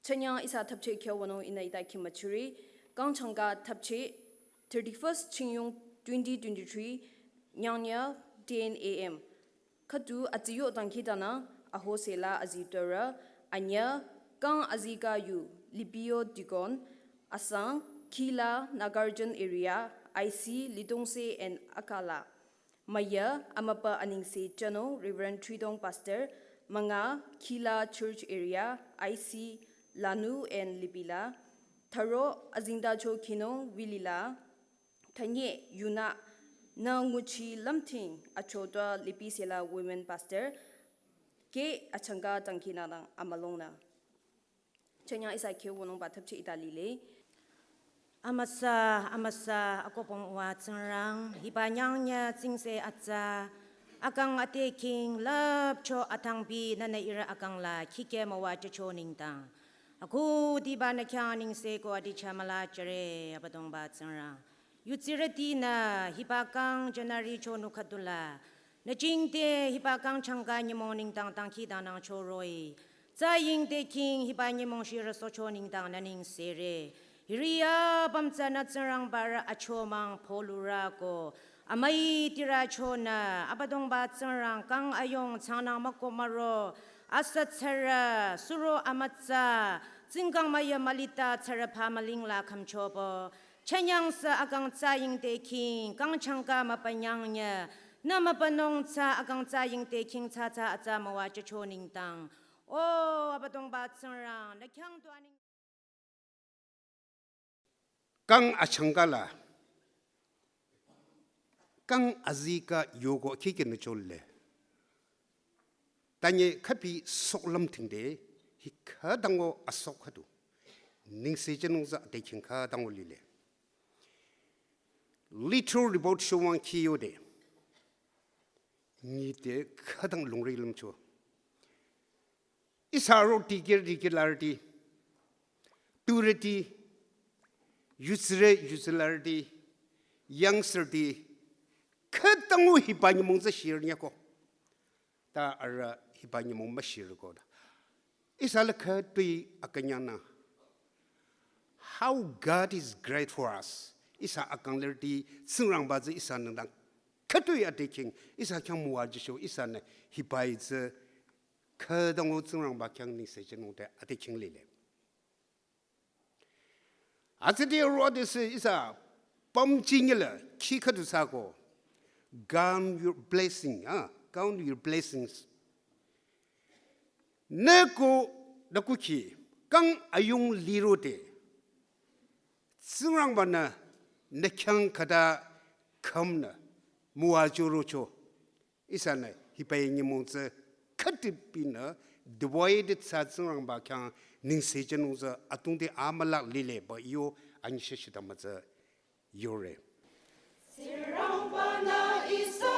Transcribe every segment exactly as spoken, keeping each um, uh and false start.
Chanyang ihsa thapche kyo wano ina ita kimachuri. Kang changka thapche thirty-first Chingyong twenty twenty-three, nyangnya ten a m. Khüdu atsiyo dangkhidangnang, aho sela azi töre, anya, kang azika yu, Lipio Dikon, asang, Kila, Nagarjan area, I C, Litongse and Akala. Maya, amapa aningse chano, Reverend Tridong Pastor, manga, Kila Church area, I C, Lanu and Lipila, tharo, azingdacho kino, Wilila, thanye, yuna, na nguchi lamting, acho twa, Lipisela Women Pastor, ke achangka dangkhidangnang amalongna. Chanyang ihsa kyo wonung ba thapche ita lile. Amüsa, amüsa, akopong wa Tsingrang, hiba nyangnya tsingse atsa, akang ate king, lap cho atangbi, nana ira akang la, kike mawa cho ningtang. Aku diba na kyang ningse ko adi chamala chere, Abüdongba Tsingrang. Yutsirüti nü hiba kang January cho nü khüdula. Nü jingte hiba kang changka nyümong ningtang dangkhidangnang cho roh-i. Tsa yingte king hiba nyümong shirü socho ningtang nü ningsere. Hiri apüm tsü nü Tsingrangba rü achomang pholura ko. Amüi tira cho nü Abüdongba Tsingrang kang ayong changnang mako maro. Asa tsürü suro amütsa. Tsingkang maya malita tsürü pa malingla khamchobo. Chanyang sa akang tsa yingte king, kang changka mapa nyangnya, nü mapa nung tsa akang tsa yingte king tsa tsa atsa mawa cho ningtang. O, Abüdongba Tsingrang, nü kyang twa ning- Kang achangka la, kang azika yoko kike nü chole. Tanye khapi sok lamtingde, hi khüdango asok khüdu. Ningse chenung za ate king khüdango lile. Little report showang kiyo de. Nyi de khüdang lungri lamcho. Ihsa ro tikir tikir larti. Tureti. Yutsire yutsilarti. Youngster ti. Khüdango hiba nyümong za shir nyako. Ta ara hiba nyümong mashir ko da. Ihsa la khütoi akanyang nü. How God is great for us. Ihsa akang lerti Tsingrangba tsü ihsa nengdang. Khütoi ate king, ihsa kyang muwa jisho, ihsa nü hiba tsü khüdango Tsingrangba kyang ningse chenung te ate king lile. Atsidi rode se ihsa pamchi nyela ki khüdu sako. Count your blessing, ah, count your blessings. Nü ko nü kuki kang ayong lirode. Tsingrangba nü nü kyang khüda kham nü muwa joro cho. Ihsa nü hiba nyümong tsü khütipi nü divided sa Tsingrangba kyang ningse chenung tsü atungte amala lile ba yo anyi sheshita ma tsü yore. Tsingrangba nü ihsa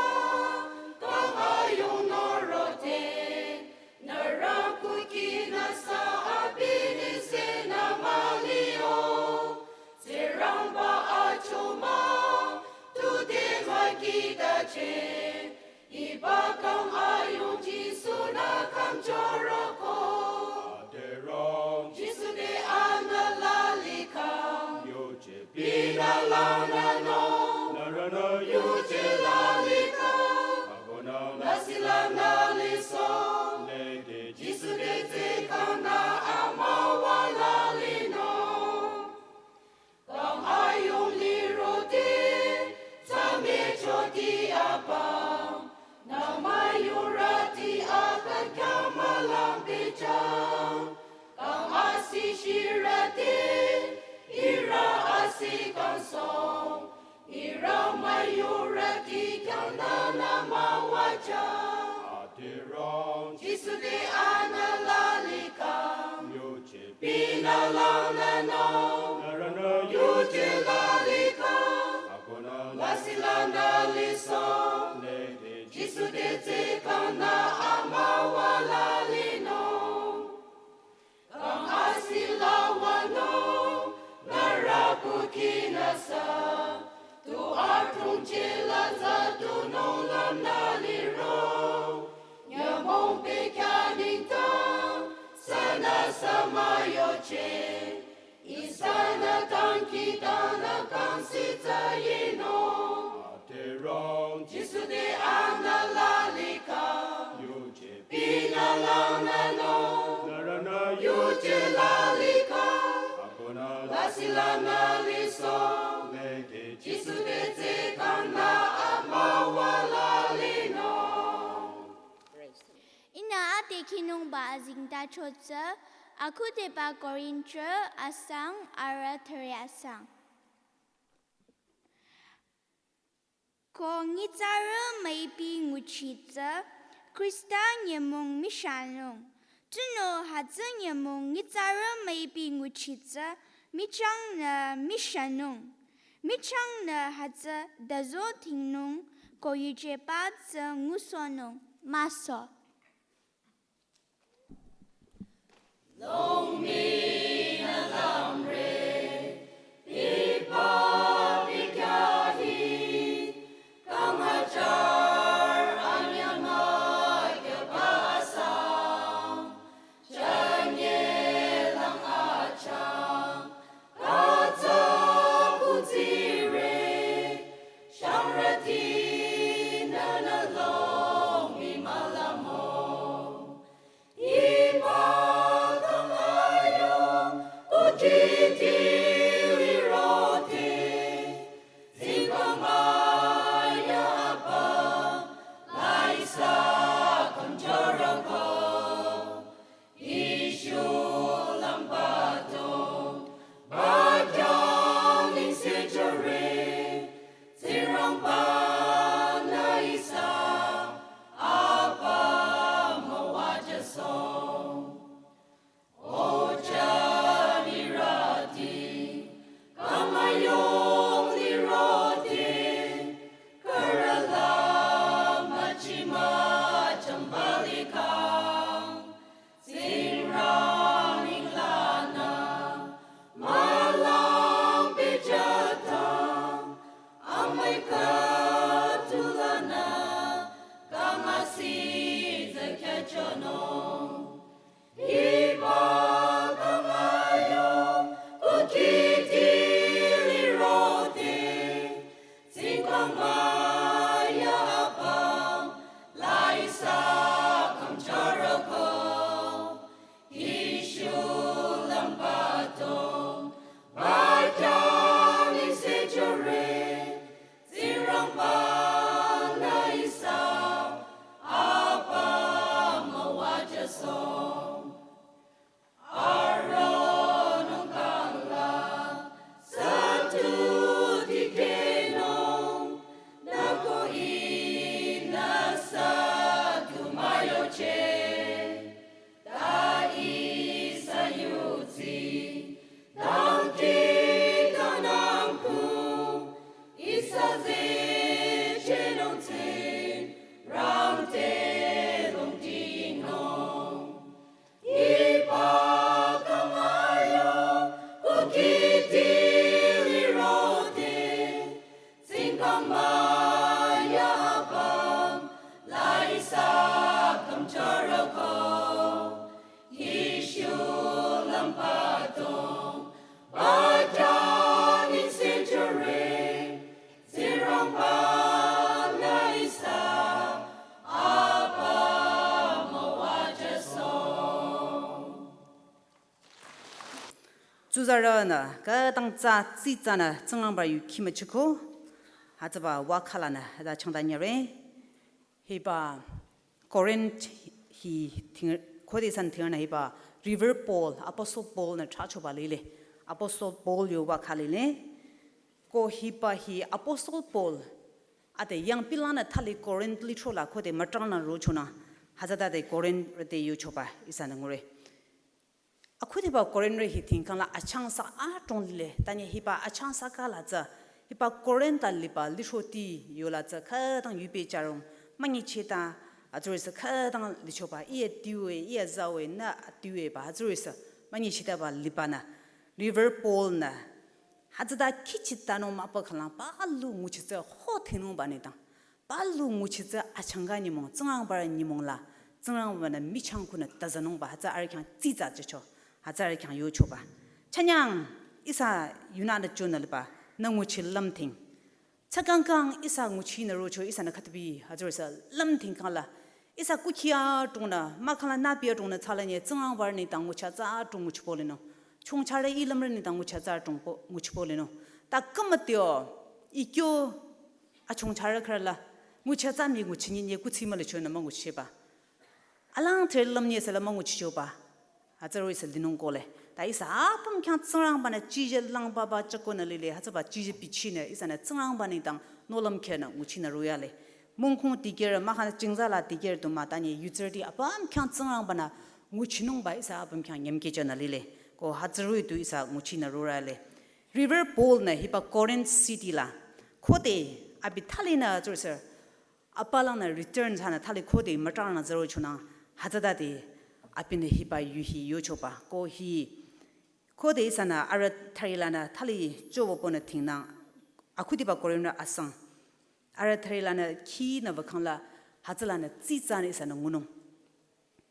kang ayong norote, nührü kuki nü sa abinise nü malio. Tsingrangba achomang tude mükitache. Hiba kang ayong Jisu nü khamchoroko. Aderong Jisu te anü lalikang. Yoche pina langnü no. Nührünü yoche lalikang. Abonü lasila nü liso. Lede Jisu te tsekang nü amawa lalino. Kang ayong lirode, tame choti apam, nü müyurüti aka kyamalang pehchang. Kang asi shirüti, ira asi kang song, ira müyurüti kyangnü nü müwajang. Adirong Jisu te anü lalikang. Yoche pina langnü no. Nührünü yoche lalikang. Akonü lasila nü liso. Lede Jisu te tsekang nü amawa lalino. Kang asila wano, nührü kuki nü sa. Tu atrung chela za tu nung lam nü liro. Nyümong pekya ningtang, sünüsü Sama yoche, ihsanü dangkhidangnang kangsi tsü yinung. Aterong Jisu te anü lalika. Yoche. Pinü langnanung. Nührünü yoche lalika. Akonü lasih lanü lisong. Leke Jisu te tsekangnü amüwa lalinung. Ihnü ade khinungba azengtacho tsü, akhudeba Korinthrü asang arüh thüre asang. Ko nyitsarü müipi nguchi tsü, Khrista nyümong mishanung. Tunüo hütsü nyümong nyitsarü müipi nguchi tsü, michangnü mishanung. Michangnü hütsü dazo tingnung, ko yujeba tsü ngusohnung. Maso. Longminü lamre, pipa pikyahi, kangachar anyanga kyabasang, chanye lang achang, katsa kutsire, shangrati nana longmi malamo. Hiba kang ayong kukiti lirote, zibang maya apa, laisa kang joroko, Yeshu lampatong, bakyang insejere, Tsingrangba nü ihsa, apa müwajüsong. Oja nirati, kamayong nirote, karala machima chambalikang, Tsingrang ninglanü, malang pejatang, amai katulanü, kangasi zakyachonong. Hiba kang ayong kukiti lirote, Tsingrangba ya apam, laisa kang joroko, Yeshu lampatong, bakyang insejere, Tsingrangba nü ihsa, apa müwajüsong. Aronung kangla, satu dikehnung, nü ko ihnü satu müyoche. Ta ihsa yudsi, dangkhidangnangku, ihsa zechehnung Tsingrang te longdingnung. Hiba kang ayong kukiti lirote, Tsingrangba ya apam, laisa kang joroko, Yeshu lampatong, bakyang insejere, Tsingrangba nü ihsa, apa müwajüsong. Tsuzarünü, khütang tsü tsitsanü, Tsingrangba yu khimüchiko, hütsüba wakhalanü, hüta changdanyare. Hiba Corinth hi ting, khode san tingnü hiba Reverend Paul, Apostle Paul nü thrachoba lile. Apostle Paul yu wakha lile. Ko hiba hi Apostle Paul, ade yangpilanü thali Corinth lithro la khode mütrangnü rochonü, hütsütade Corinth rüte yuchoba ihsanü ngure. Akhudeba Corinth re hi tingkangla achangsa adrong lile, tanye hiba achangsa kala tsü, hiba Corinth la liba lithroti yola tsü khütang yupecharong, münyicheta, hütsürisü khütang lichoba, iya tiwe, iya zawe, nü tiweba, hütsürisü, münyichitaba libanü, Reverend Paul nü, hütsüta khichitanung mapa khalang, palu nguchitsü ho thinungba nitang. Palu nguchitsü achangka nyümong, Tsingrangba nyümong la, Tsingrangba nü michang kunü tazanungba, hütsü arüh khyang tsitsa jücho. Atsarü khyang yochoba. Chanyang ihsa yunü nü chonü liba, nü nguchi lümthing. Chakangkang ihsa nguchinü rocho ihsanü khütabi hütsürüsü lümthing khala. Ihsa kukhi adrongnü, mahkhang la nüpi adrongnü thsala nye, Tsingrangbarü nengdang nguchi atsa adrong nguchibo linung. Chongcharü ilümrü nengdang nguchi atsa adrong po, nguchibo linung. Ta kümüteo, ikyo achongcharü khürü la, nguchi atsa mii nguchi nyinye kuthsi mülichonü münguchiba. Alang thre lümnye sela münguchichoba. Hütsü roh-i sü linung kohle. Ta ihsa apüm khyang Tsingrangba-nü chije langbaba chakonü lile, hütsüba chije bichinü, ihsanü Tsingrangba nengdang nohlüm khenü nguchinü royale. Mungkung dikehrü, mahkhang jingza la dikehrü du mah ta nye, yutsürüti apüm khyang Tsingrangba-nü nguchinungba ihsa apüm khyang nyümkehjünü lile. Ko hütsü roh-i du ihsa nguchinü rorale. Reverend Paul-nü hiba Corinth city la, khode abi thalinü hütsürüsü apalangnü return thsanü thali khode mütralangnü zero chonang hütsütade abinü hiba yu hi yochoba. Ko hi khode ihsanü arüh tharilanü thali chobo ponü thingnang akhudiba Corinth asang. Arüh tharilanü khinü wükhangla hütsülanü tsitsanü ihsanü ngunung.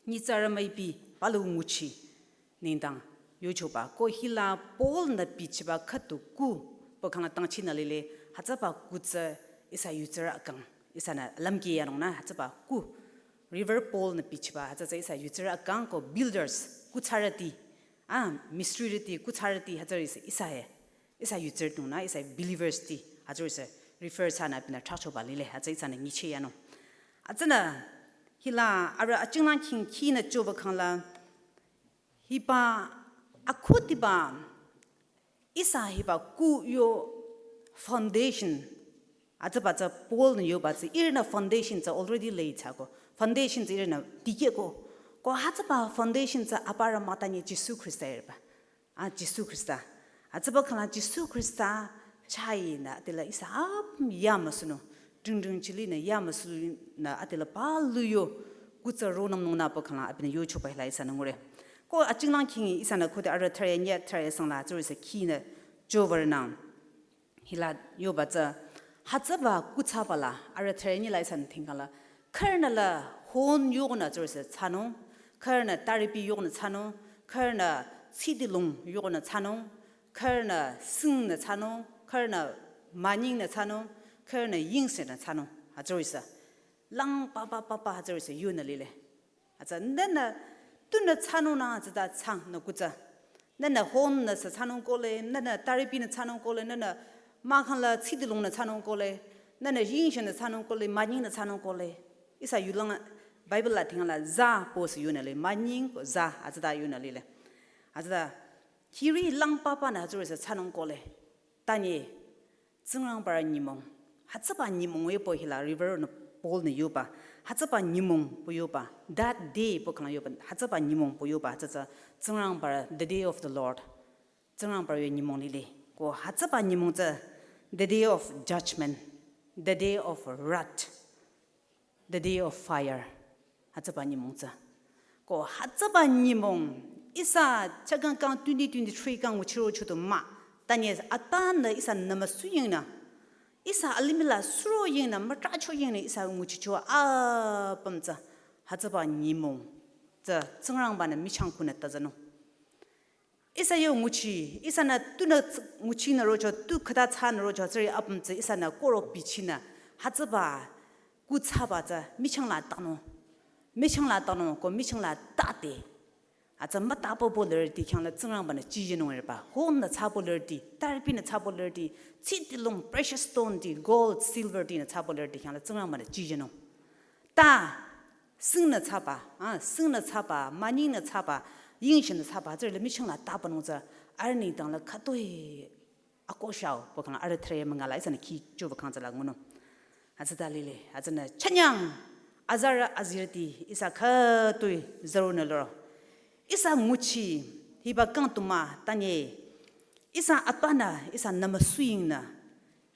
Nyitsarü müipi palu nguchi nengdang yochoba. Ko hila Paul-nü bichiba khüdu ku pü khangla tangchinü lile hütsüba ku tsü ihsa yutsürü akang. Ihsanü lümkeh yanungnü hütsüba ku. Reverend Paul-nü bichiba hütsü tsü ihsa yutsürü akang ko builders kuthsarüti. Ah, mistrirüti kuthsarüti hütsürü ihsa, ihsa he. Ihsa yutsürü nungnü, ihsa believers ti, hütsürüsü refer thsanü abinü thrachoba lile, hütsü ihsanü nyicheh yanung. Hütsünü, hila, arüh achinglang khing khinü choba khangla, hiba, akhudiba, ihsa hiba ku yo foundation, hütsüba tsü Paul-nü yoba tsü ihrünü foundation tsü already laid thsako, foundation tsü ihrünü dikehko, ko hütsüba foundation tsü aparü mah ta nye Jisu Khrista ihrüba. Ah, Jisu Khrista. Hütsüba khangla Jisu Khrista chahinü adela ihsa apüm yamüsunung. Dringdring chilinü yamüsunü adela palu yo kuthsa ronung nungnü pü khangla abinü yochoba hila ihsanü ngure. Ko achinglang khing ihsanü khode arüh thare nye thare sangla hütsürüsü khinü choba nang. Hila yoba tsü, hütsüba kuthsaba la, arüh thare nye la ihsanü thingkala, khürünü la hon yonü hütsürüsü thsanung, khürünü taripi yonü thsanung, khürünü tsidilung yonü thsanung, khürünü singnü thsanung, khürünü münyingnü thsanung, khürünü yingsenü thsanung, hütsürüsü. Lang papa papa hütsürüsü yonü lile. Hütsü nünü tunü thsanungnang hütsüta thsangnü kuthsa. Nünü honnü sü thsanung kohle, nünü taripinü thsanung kohle, nünü mahkhang la tsidilungnü thsanung kohle, nünü yingsenü thsanung kohle, münyingnü thsanung kohle. Ihsa yulang Bible la thingla za pü sü yonü lile, münying ko za hütsüta yonü lile. Hütsüta khiri lang papanü hütsürüsü thsanung kohle. Ta nye, Tsingrangbarü nyümong. Hütsüba nyümong we pü hila Reverend Paul-nü yoba. Hütsüba nyümong pü yoba. That day pü khangla yoba. Hütsüba nyümong pü yoba. Hütsü tsü Tsingrangbarü, the day of the Lord. Tsingrangbarü yo nyümong lile. Ko hütsüba nyümong tsü the day of judgment. The day of wrath. The day of fire. Hütsüba nyümong tsü. Ko hütsüba nyümong ihsa chakangkang twenty twenty-three kang nguchiro chodu mah. Ta nye atanü ihsa nümüsuyingnü. Ihsa alimih la suro yingnü, mütracho yingnü ihsa nguchicho apüm tsü. Hütsüba nyümong tsü Tsingrangbanü michang kunü tazanung. Ihsa yo nguchi, ihsanü tunü ts-, nguchinü rocho, tu khüta thsanü rocho, tsüri apüm tsü ihsanü koro bichinü, hütsüba kuthsaba tsü michang la tanung. Michang la tanung, ko michang la tate. Hütsü mütapü pü lerüti khyangla Tsingrangbanü chijünung erba. Honnü thsapü lerüti, taripinü thsapü lerüti, tsidilung, precious stone ti, gold, silver tinü thsapü lerüti khyangla Tsingrangbanü chijünung. Ta, singnü thsaba, ah, singnü thsaba, münyingnü thsaba, yingsenü thsaba, tsüri le michang la tapünung tsü, arüh nengdang la khütoi akohshao, pü khangla arüh thre münga la ihsanü khi choba khang tsü la ngunung. Hütsüta lile, hütsünü chanyang, azarü azirüti, ihsa khütoi zaronü loro. Ihsa nguchi, hiba kang tu mah, ta nye, ihsa atanü, ihsa nümüsuyingnü,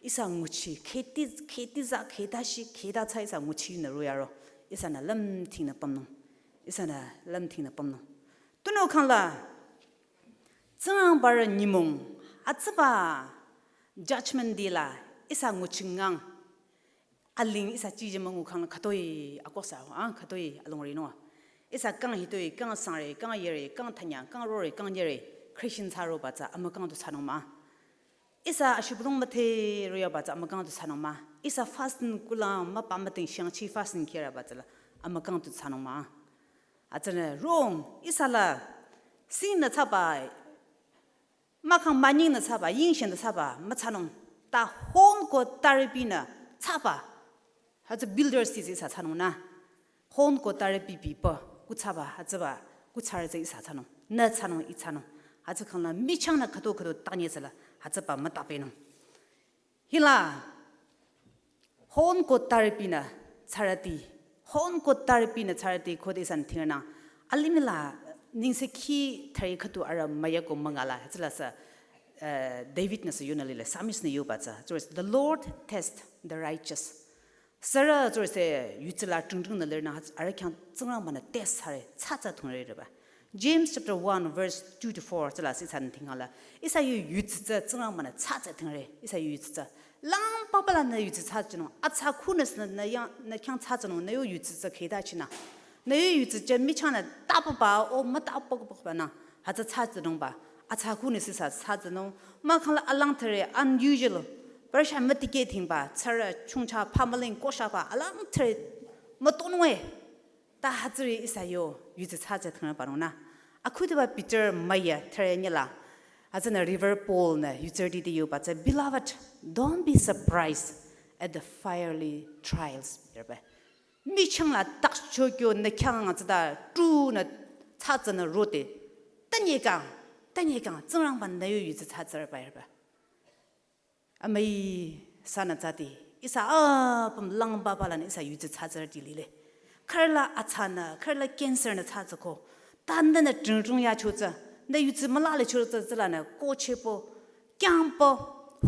ihsa nguchi, kheti, kheti za, kheta shi, kheta tsü ihsa nguchinü royaro. Ihsanü lümthingnü pümnung. Ihsanü lümthingnü pümnung. Tunüo khangla, Tsingrangbarü nyümong, hütsüba judgment day la, ihsa nguchi ngang, aling ihsa chijü müngu khangla khütoi akohsa, ah, khütoi alongri nung. Ihsa kang hitoi, kang sangre, kang yere, kang thanya, kang rore, kang nyere, Christian thsaroba tsü amükang tu thsanung mah. Ihsa ashibülung müdhe royaba tsü amükang tu thsanung mah. Ihsa fasting kulang müpa müdheng shangchi fasting kheraba tsüla amükang tu thsanung mah. Hütsünü rong, ihsa la singnü thsaba, mahkhang manyingnü thsaba, yingshenü thsaba müthsanung. Ta hon ko taripinü thsaba. Hütsü builders ti ihsa thsanung nü. Hon ko taripi pipa, kuthsaba, hütsüba, kuthsarü tsü ihsa thsanung. Nü thsanung, ih thsanung. Hütsü khangla, michangnü khüdu khüdu tanye tsüla, hütsüba mütapenung. Hila, hon ko taripinü thsarüti, hon ko taripinü thsarüti khode ihsanü thingrünang. Alimih la, nengsekhi thari khüdu arüh müyako müngala, hütsüla sü, eh, David nü sü yonü lile, Psalmist nü yoba tsü. Tsürüsü, "The Lord test the righteous." Sürü tsürüsü yutsila tringtringnü lirnü hütsü arüh khyang Tsingrangbanü test thsare, thsatsü thungre reba. James chapter one verse two to four tsüla sü ihsanü thingala. Ihsa yu yutsi tsü Tsingrangbanü thsatsü thungre, ihsa yu yutsi tsü. Lang papa la nü yutsi thsatsünung, atsa khunü sü nü yang, nü khyang thsatsünung, nü yu yutsi tsü kheda chinü. Nü yu yutsi tsü michangnü tapaba, o mütapaba nü, hütsü thsatsünungba. Atsa khunü sü sü thsatsünung, mahkhangla alang thare unusual. Parasha mütike thingba, tsara chungcha pamaling koshaba, alang thare mütonwe. Ta hütsüri ihsa yu, yutsi thsatsü thungrü parong nü. Akhudiba Peter müya thare nyela. Hütsünü Reverend Paul nü yutsirüti te yoba tsü, "Beloved, don't be surprised at the fiery trials." Rebe. Michang la takcho kyo nü khyang nga tsüta tu nü thsatsünü rode. Tanyekang, tanyekang, Tsingrangbanü nü yu yutsi thsatsü reba reba. Amüi sünü tsüti, ihsa apüm lang papa lanü ihsa yutsi thsatsürüti lile. Khürüla atsanü, khürüla cancer nü thsatsüko. Tandanü tringtring yachotsü, nü yutsi mülale chotsü tsülanü kochepo, kyangpo,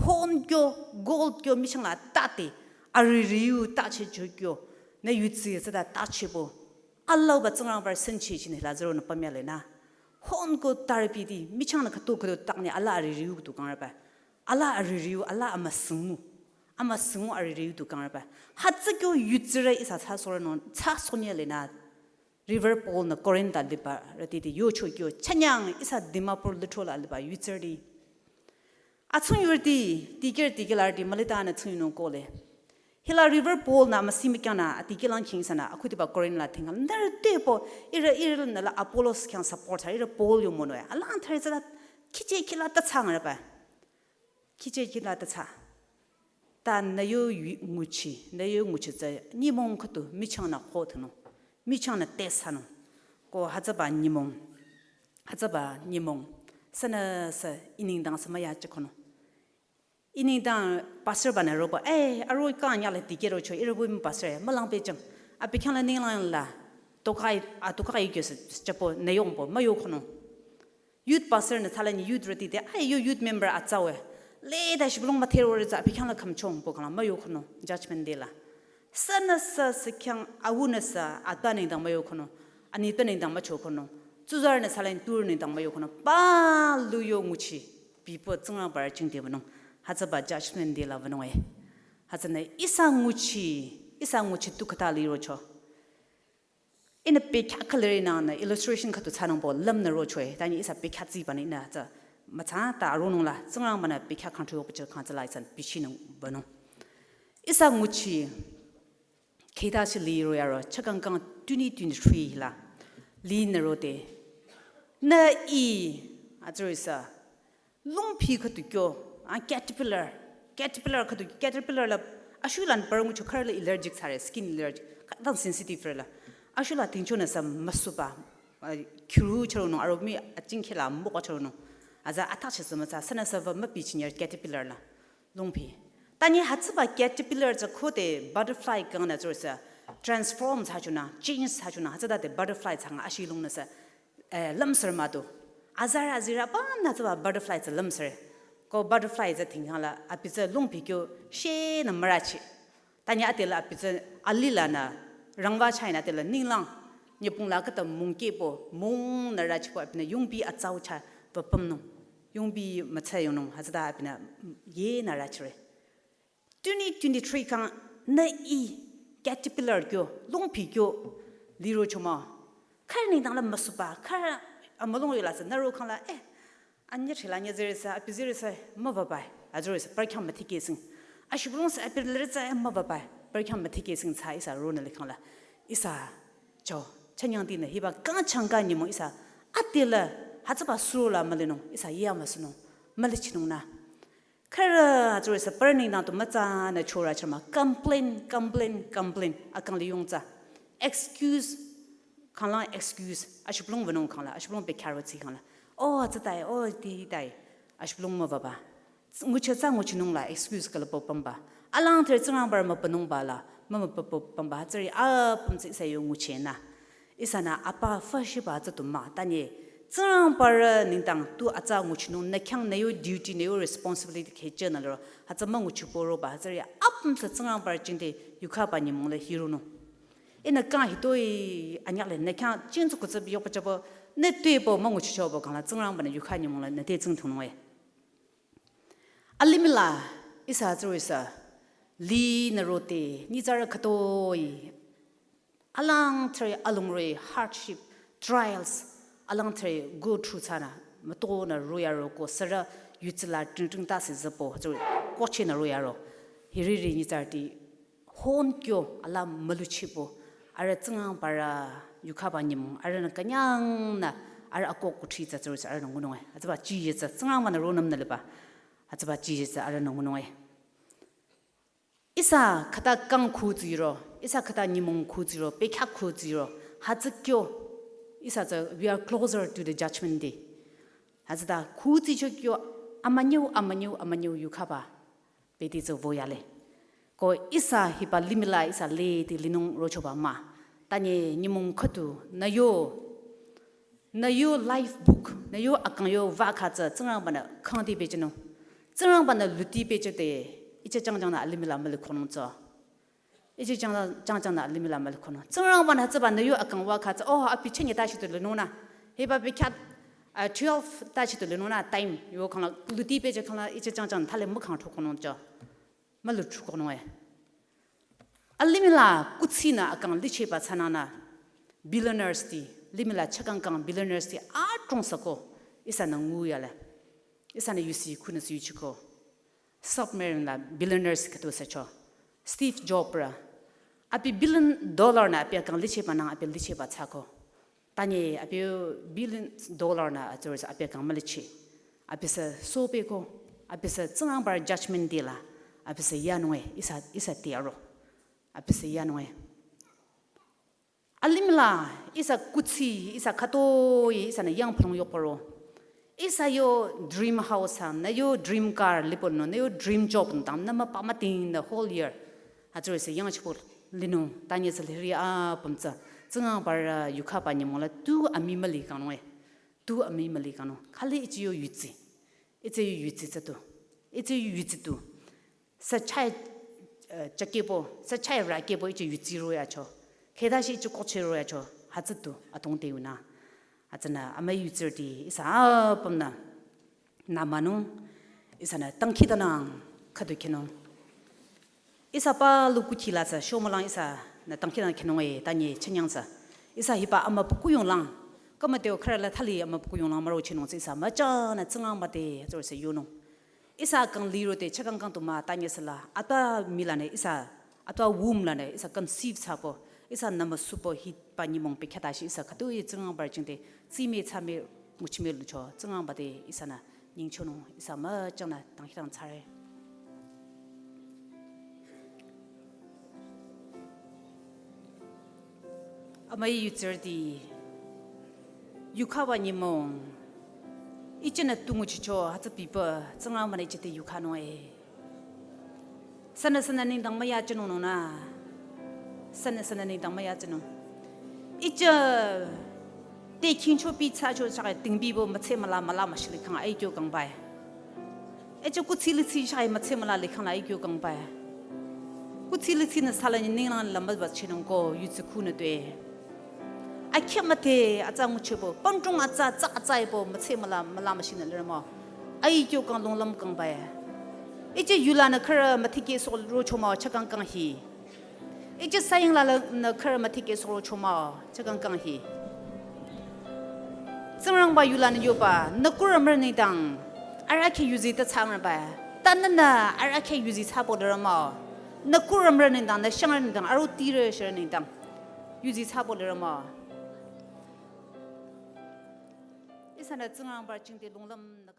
hon kyo, gold kyo, michang la tate, aririu tache chokyo, nü yutsi tsüta tachepo. Alauba Tsingrangba senchi chini la zero nü pamyale nü. Hon ko taripiti, michangnü khüdu khüdu takni ala aririu tu kangreba. Ala aririu, ala amüsüngu. Amüsüngu aririu tu kangreba. Hütsü kyo yutsire ihsa thsasorünung, thsasonyale nü. Reverend Paul nü Corinth la libarüti te yocho kyo, chanyang ihsa Dimapur lithro la liba yutsirüti. Atsung yurüti, tikir tikir larüti, mülita nü tsung yunung kole. Hila Reverend Paul nü müsimi kyangnü, tikir lang king sünü, akhudiba Corinth la thinga, nührü tepo, ihrü, ihrü nü la Apollos khyang support ha, ihrü Paul yu mono ya. Alang thare tsüta, kiche kila ta tsang reba. Kiche kila ta tsa. Ta nü yu yu nguchi, nü yu nguchi tsü, nyümong khüdu, michangnü kho thunung, michangnü test thsanung. Ko hütsüba nyümong, hütsüba nyümong, sünü sü, inengdang sü müya chikono. Inengdang pastor banü roba, eh, aro kanya la tikir rocho, ihrü bu pastor, mülang pechang. Abi khyang la ninglang la, tokai, a tokai kyo sü, chapo, nü yongpo, müyo khonung. Youth pastor nü thsala ni youth rüti te, ai yo youth member atsawe. Le da shibulong müthe rore tsü, abi khyang la khümchong po khala, müyo khonung, judgment day la. Sünü sü, sü khyang, awu nü sü, ata nengdang müyo khonung, ani ta nengdang mücho khonung. Tsuzarü nü thsala ni tur nengdang müyo khonung. Palu yo nguchi, pipo Tsingrangba rü chingde wünung. Hütsüba judgment day la wünung e. Hütsünü ihsa nguchi, ihsa nguchi tu khüta lirocho. Ihnü pekha khüleri nang nü illustration khüdu thsanungpo lümnü rochoe. Tanyi ihsa pekha tsibanü ihnü tsü mütsa ta aronung la, Tsingrangbanü pekha country hopichil kang tsüla ihsanü bichinung banung. Ihsa nguchi, kheta shi li royaro, chakang kang twenty twenty-three la, linü rode. Nü i, atsuri sü, lungphi khüdu kyo, a, caterpillar. Caterpillar khüdu, caterpillar la, ashu lan parang ucho khürü la allergic thsare, skin allergic, khütang sensitive re la. Ashu la tingcho nü sü müsuba, a, khiru charonung, aro mi aching khela mboka charonung. Aza attack chesü mütsa, sünü sü va müpi chinyar caterpillar la. Lungphi. Tanyi hütsüba caterpillar tsü khode butterfly kang nü tsürü sü transform thsachonü, change thsachonü, hütsüta te butterfly thsang ashi lungnü sü eh, lümsür mah du. Azarü azirü apümnü tsüba butterfly tsü lümsür. Ko butterfly tsü thingkhang la, abi tsü lungphi kyo shenü mürachi. Tanyi ade la abi tsü alih lanü rangwa chahnü ade la ninglang. Nyipung la khüta mungkehpo, mungnü rachipo abinü yungpi atsau cha wüpümnung. Yungpi mütsa yongnung, hütsüta abinü yenü rachire. Twenty twenty-three kang nü i caterpillar kyo, lungphi kyo, lirocho mah. Khürü nengdang la müsuba, khürü amülung yola tsü nüro khangla, eh, anyü chila nyü zeri sa, abi zeri sa, mübaba, azori sa, parkyang müthike sing. Ashibulung sa, abi leri sa, eh, mübaba, parkyang müthike sing sa, ihsa ronü likhangla. Ihsa, cho, chanyang dinü, hiba kang changka nyümong ihsa, atila, hütsüba suro la mülinung, ihsa yama sunung, mülichinung na. Khürü, azori sa, parü nengdang tu mütsa na chora chama, complain, complain, complain, akang li yong tsa. Excuse, khanglang excuse, ashibulung wünung khangla, ashibulung be carrot si khangla. Oh, tsü tai, oh, di tai, ashibulung mübaba. Nguchi tsa nguchinung la excuse kala po pamba. Alang thre Tsingrangbarü mübünungba la, mümübü po pamba, tsüri apüm tsü ihsa yo nguchi na. Ihsa nü apa fashiba tsü tu ma, tanye, Tsingrangbarü nengdang tu atsa nguchinung, nü khyang nü yo duty, nü yo responsibility khe chena lero, hütsü münguchi poroba, tsüri apüm tsü Tsingrangbarü jingte yukhaba nyümong la hironung. Ihnü kang hitoi anyakle nü khyang chingtsu kutsü yokpa chabo nü tuibo münguchichobo khangla Tsingrangbanü yukha nyümong la nü te tsingthunung e. Alimih la ihsa tsürü ihsa linü rote nyitsarü khütoi alang thre alungre hardship, trials, alang thre go through thsanü mütonü royaro ko sürü yutsila tringtring tase züpo tsürü kochehnü royaro. Hiriri nyitsarüti hon kyo ala müluchibo. Arüh Tsingrangbarü yukhaba nyümong, arühnü künyangnü, arüh akok kuthri tsü tsürü tsü arühnü ngunung e. Hütsüba jiyetsü Tsingrangbanü ronüm nü liba. Hütsüba jiyetsü arühnü ngunung e. Ihsa khüta kang khutsiro, ihsa khüta nyümong khutsiro, pekha khutsiro. Hütsü kyo, ihsa tsü we are closer to the judgment day. Hütsüta khutsicho kyo amünyiu, amünyiu, amünyiu yukhaba. Beti tsü voyale. Ko ihsa hiba limih la ihsa leti linung rochoba ma. Tanye nyümong khüdu nü yo, nü yo life book, nü yo akang yo vakha tsü Tsingrangbanü khangdi pechinung. Tsingrangbanü luti pechete, iche changchangnü alimih la mülikhonung tsü. Iche chang, changchangnü alimih la mülikhonung. Tsingrangbanü hütsüba nü yo akang vakha tsü, oh, abi chenye tashi tu linung na. Hiba bi khyat, ah, twelve tashi tu linung na, time yo khangla, luti peche khangla, iche changchang thali mükhang thukhonung tsü. Mülu thukhonung e. Alimih la kutsinü akang licheba thsananü billionaires ti, limih la chakang kang billionaires ti adrong sako, ihsanü nguyale. Ihsanü yusi khunü si yuchiko. Submarine la billionaires khüdu sücho. Steve Jobs rü. Abi billion dollar nü abi akang licheba nang abi licheba thsako. Tanye abi billion dollar nü atsürü abi akang müliche. Abi sü sope ko. Abi sü Tsingrangbarü judgment day la. Abi sü yanung e ihsa, ihsa ti aro. Abi sü yanung e. Alimih la ihsa kutsi, ihsa khütoi, ihsanü yang phlong yok paro. Ihsa yo dream house ha, nü yo dream car lipo nü, nü yo dream job nü tam, nü müpa müting the whole year. Atsürü sü yang chipo linung, tanye sü liri apüm tsü, Tsingrangbarü yukhaba nyümong la tu amii müli kanung e, tu amii müli kanung. Khali iche yo yutsi, iche yo yutsi tsü tu, iche yo yutsi tu. Sü chai, eh, chakebo, sü chai rakebo iche yutsi royacho. Khütashi iche koche royacho. Hütsü tu atong te yunü. Hütsünü amüi yutsirüti ihsa apümnü. Nü münung, ihsanü tangkhi tanang khüdu khinung. Ihsa palu kuchi la tsü, shomülang ihsanü tangkhi tanang khinung e, tanye chenyang tsü. Ihsa hiba amübükuh yonglang. Kama teo khürü la thali amübükuh yonglang müro chinung tsü ihsa müchanü Tsingrangba te, tsürü sü yonung. Ihsa kang liro te chakang kang tu ma tanye sala, atümung lanü ihsa, atümung lanü ihsa conceive thsako, ihsa nü müsupo hiba nyümong pekhyatashi ihsa khütoi Tsingrangbarü jingte, tsime tsame nguchime lucho, Tsingrangba te ihsanü nyingchonung, ihsa müchangnü tangkhi tang thsare. Amüi yutsirüti, yukhaba nyümong, ichenü tu nguchicho, hütsü bipa, Tsingrangbanü iche te yukhanung e. Sünü sünü nengdang müyachinung nung nü. Sünü sünü nengdang müyachinung. Iche te khingcho pi thsacho shakai tingbibo mütse müla müla müshili kang ai kyo kang bai. Iche kutsi litsi shakai mütse müla li kang la ai kyo kang bai. Kutsi litsi nü sala ni ninglang lamba ba chinung ko yutsi khu nü tue. Akhe müte atsa nguchebo, pangtung atsa, atsa, atsa ibo, mütse müla, müla müshinü liramo. Ai kyo kang longlam kang bai. Iche yula nü khürü müthike so rocho mah, chakang kang hi. Iche saying la la nü khürü müthike so rocho mah, chakang kang hi. Tsingrangba yulanü yoba, nü kurümrü nengdang arahkheh yuzi ta thsangrüba. Ta nünü arahkheh yuzi thsabo lirü mah-o. Nü kurümrü nengdang, nü shangrü nengdang, arutirü shirü nengdang yuzi thsabo lirü mah-o. Ihsanü Tsingrangba jingte longlüm nü